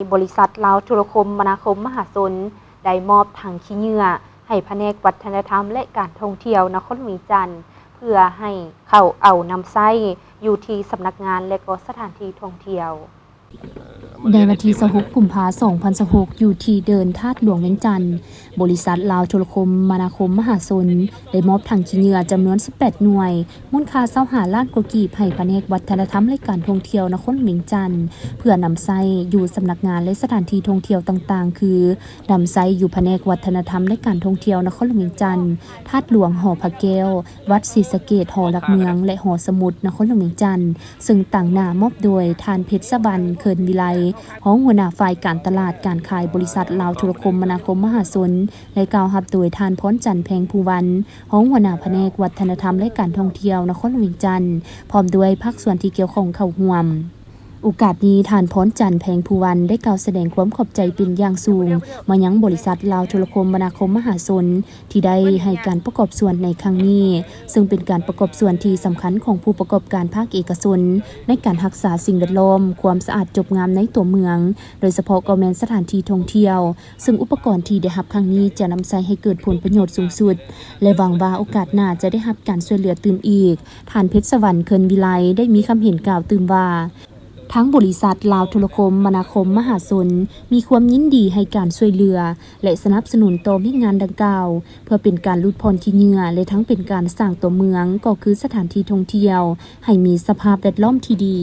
ບໍລິສັດລາວໂທລະຄົມມະນາຄົມມະຫາຊົນ ໄດ້ມອບຖັງຂີ້ເຫຍື້ອໃຫ້ພະແນກວັດທະນະທຳ ແລະ ການທ່ອງທ່ຽວນະຄອນຫຼວງວຽງຈັນ ເພື່ອໃຫ້ເຂົາເອົານຳໃຊ້ຢູ່ທີ່ສຳນັກງານ ແລະ ກໍສະຖານທີ່ທ່ອງທ່ຽວ. ໃນວັນທີຊາວຫົກ ກຸມພາ ສອງພັນຊາວຫົກ ຢູ່ທີ່ເດີ່ນທາດຫຼວງວຽງຈັນ, ບໍລິສັດລາວໂທລະຄົມມະນາຄົມມະຫາຊົນ ໄດ້ມອບຖັງຂີ້ເຫຍື້ອຈຳນວນສິບແປດໜ່ວຍ, ມູນຄ່າຊາວຫ້າລ້ານກວ່າກີບ ໃຫ້ພະແນກວັດທະນະທຳ ແລະ ການທ່ອງທ່ຽວນະຄອນຫຼວງວຽງຈັນ ເພື່ອນຳໃຊ້ຢູ່ສຳນັກງານ ແລະ ສະຖານທີ່ທ່ອງທ່ຽວຕ່າງໆ ຄື ນຳໃຊ້ຢູ່ພະແນກວັດທະນະທຳ ແລະ ການທ່ອງທ່ຽວນະຄອນຫຼວງວຽງຈັນ, ທາດຫຼວງ, ຫໍພະແກ້ວ, ວັດສີສະເກດ, ຫໍຫຼັກເມືອງ ແລະ ຫໍສະໝຸດນະຄອນຫຼວງວຽງຈັນ, ເຊິ່ງຕາງໜ້າມອບໂດຍທ່ານ ເພັດສະຫວັນ ເຄີນວິໄລ, ຮອງຫົວໜ້າຝ່າຍການຕະຫຼາດການຂາຍບໍລິສັດລາວໂທລະຄົມມະນາຄົມມະຫາຊົນ ແລະ ກ່າວຮັບໂດຍທ່ານ ພອນຈັນ ແພງພູວັນ, ຮອງຫົວໜ້າພະແນກວັດທະນະທຳ ແລະ ການທ່ອງທ່ຽວນະຄອນຫຼວງວຽງຈັນ, ພ້ອມດ້ວຍພາກສ່ວນທີ່ກ່ຽວຂ້ອງເຂົ້າຮ່ວມ. ໂອກາດນີ້, ທ່ານ ພອນຈັນ ແພງພູວັນ ໄດ້ກ່າວສະແດງຄວາມຂອບໃຈເປັນຢ່າງສູງມາຍັງບໍລິສັດລາວໂທລະຄົມມະນາຄົມມະຫາຊົນ ທີ່ໄດ້ໃຫ້ການປະກອບສ່ວນໃນຄັ້ງນີ້, ເຊິ່ງເປັນການປະກອບສ່ວນທີ່ສຳຄັນຂອງຜູ້ປະກອບການພາກເອກະຊົນ ໃນການຮັກສາສິ່ງແວດລ້ອມ, ຄວາມສະອາດຈົບງາມໃນຕົວເມືອງ, ໂດຍສະເພາະກໍແມ່ນສະຖານທີ່ທ່ອງທ່ຽວ, ເຊິ່ງອຸປະກອນທີ່ໄດ້ຮັບຄັ້ງນີ້ຈະນຳໃຊ້ໃຫ້ເກີດຜົນປະໂຫຍດສູງສຸດ ແລະ ຫວັງວ່າໂອກາດໜ້າຈະໄດ້ຮັບການຊ່ວຍເຫຼືອຕື່ມອີກ. ທ່ານ ເພັດສະຫວັນ ເຄີນວິໄລ ໄດ້ມີຄຳເຫັນກ່າວຕື່ມວ່າ, ທາງບໍລິສັດລາວໂທລະຄົມມະນາຄົມມະຫາຊົນ ມີຄວາມຍິນດີໃຫ້ການຊ່ວຍເຫຼືອ ແລະ ສະໜັບສະໜູນຕໍ່ວຽກງານດັ່ງກ່າວ ເພື່ອເປັນການຫຼຸດຜ່ອນຂີ້ເຫຍື້ອ ແລະ ທັງເປັນການສ້າງຕົວເມືອງ ກໍຄືສະຖານທີ່ທ່ອງທ່ຽວ ໃຫ້ມີສະພາບແວດລ້ອມທີ່ດີ.